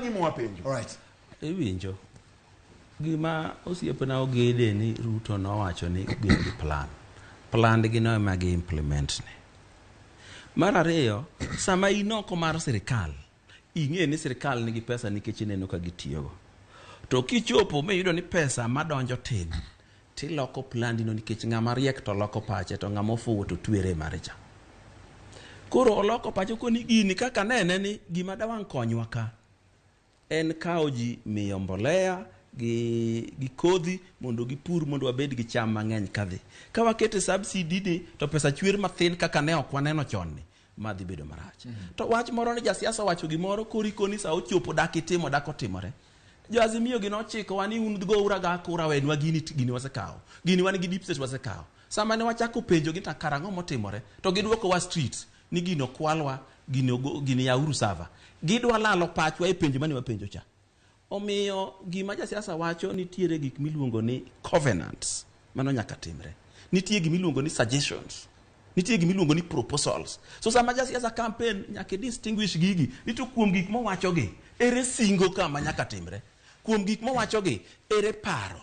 gima wapenjo. All right. Iwinjo gima osiepna ogede ni Ruto nowacho ni gin gi plan. Plan gi no ema gi implement ni. Mar ariyo, sama in oko mar sirikal, ing'e ni sirikal nigi pesa nikech ineno ka gitiyogo. To kichopo miyudo ni pesa madonjo tin, tiloko plandi no nikech ng'ama riek to loko pache to ng'ama ofuwo to twere mare cha. Koro oloko pache koni gini kaka nene ni gima dawang' konywa ka en kawo ji miyo mbolea gi kodhi mondo gipur mondo wabed gi cham mang'eny kadhi. Ka wakete subsidy ni to pesa chwer mathin kaka ne ok waneno chon ni ma dhi bedo marach. To wach moro ni jasiasa owacho gimoro koro ikoni sa ochopo dak itimo dak otimore. Jo Azimio gi nochikowa ni un gouru aga kura wenwa gini gini wasekawo. Gini wan gi deep state wasekawo. Sama ne wachako penjo gi to karang'o motimore to gidwokowa street ni gino kwalwa gini, gini yauru sava. Gidwa lalo pachwa e penjo mane wapenjo cha. Omiyo gima jasiasa wacho nitiere gik miluongo ni covenants mano nyaka timre. Nitie gima iluongo ni suggestions. Nitie gima iluongo ni proposals. So sama jasiasa campaign nyaka distinguish gigi ni to kuom gik mowachogi ere singo kama nyaka timre. Kuom gik mowachogi ere paro.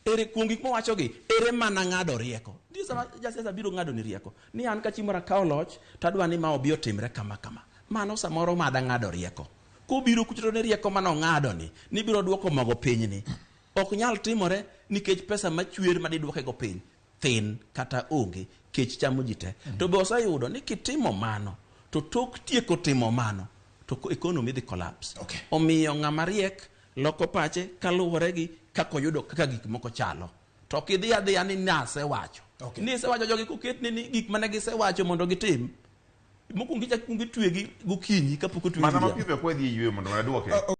Ere kuom gik mowachogi ere mana ng'ado rieko. Nitie sama jasiasa biro ng'ado ni rieko ni an ka chieng' moro akawo loch to adwa ni ma obi otimre kama kama. Mano samoro mada ng'ado rieko. Kobiro kucho to ne rieko manong'ado ni ni biro duoko mogo piny ni ok nyal timore nikech pesa machwer madidwoke go piny thin kata onge kech chamo ji te. To be oseyudo ni kitimo mano to tok tieko timo mano to economy dhi collapse. Okay. Omiyo ng'ama riek loko pache kaluwore gi kaka oyudo kaka gik moko chalo. To ok idhi adhiya ni nasewacho. Okay. Ni isewacho jogi koketni ni gik mane gisewacho mondo gitim. Mokwongo ichak ikwongo itwegi gokinyi kapok otwegi Mana godhiambo. mapiyo piyo kwa dhi e yweyo mondo aduoke.